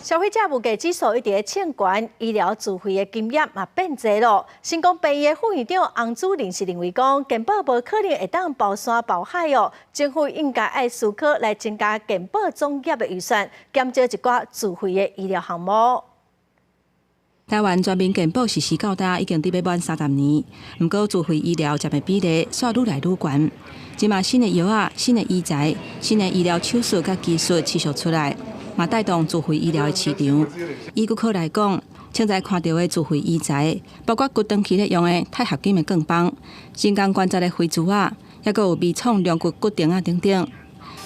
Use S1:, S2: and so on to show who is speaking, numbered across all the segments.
S1: 消費者物價指數一直咧衝懸，醫療自費的金額嘛變濟囉。成功病院的副院長洪主任是認為講，健保無可能會當包山包海哦，政府應該愛思考來增加健保總額的預算，減少一寡自費的醫療項目。
S2: 台灣全民健保實施到今已經佇欲滿30年，毋過自費醫療佔的比例煞愈來愈懸。這馬新的藥仔、新的醫材、新的醫療手術佮技術持續出來，嘛帶動自費醫療的市場。以骨科來講，現在看著的自費醫材，包括骨斷去咧用的鈦合金的鋼棒、人工關節的灰珠仔，抑閣有微創龍骨骨釘仔等等。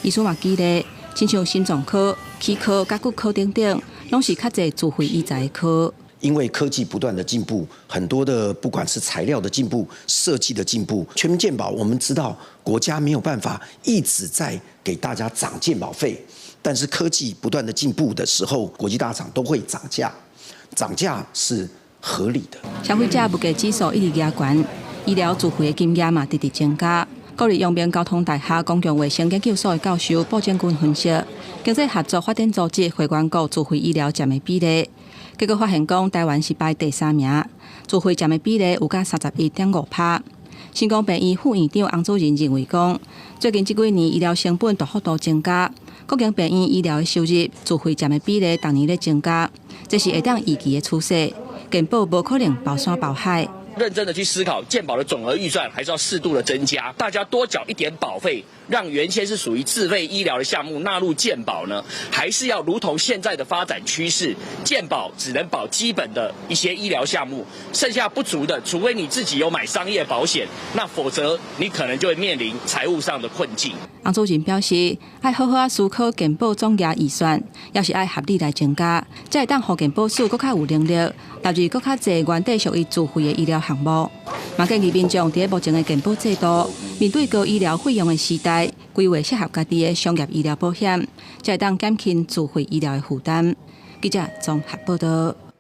S2: 醫師嘛舉例，親像心臟科、齒科佮骨科等等，攏是較濟自費醫材的科。
S3: 因為科技不斷的進步，很多的不管是材料的進步、設計的進步，全民健保，我們知道國家沒有辦法一直在給大家漲健保費，但是科技不斷的進步的時候，國際大廠都會漲價，漲價是合理的。
S2: 消費者物價指數一直加懸，醫療自費的金額嘛直直增加。國立陽明交通大學公共衛生研究所的教授布政軍分析，經濟合作發展組織會員國自費醫療佔的比例，結果發現講台灣是排第三名，自費佔的比例有甲31.5%。成功病院副院長洪主任認為講，最近這幾年醫療成本大幅度增加，國營病院醫療的收入自費佔的比例逐年咧增加，這是會當預期的趨勢，健保無可能包山包海。
S4: 認真的去思考，健保的總額預算還是要適度的增加，大家多繳一點保費，讓原先是屬於自費醫療的項目納入健保呢？還是要如同現在的發展趨勢，健保只能保基本的一些醫療項目，剩下不足的，除非你自己有買商業保險，那否則你可能就會面臨財務上的困境。
S2: 洪主任表示，愛好好仔思考健保總額預算，也是愛合理來增加，才會當予健保署閣較有能力投入閣較濟原底屬於自費的醫療項目。嘛建議民眾佇目前的健保制度，面對高醫療費用的時代，規劃適合家己的商業醫療保險，才會當減輕自費醫療的負擔。記者綜合報道。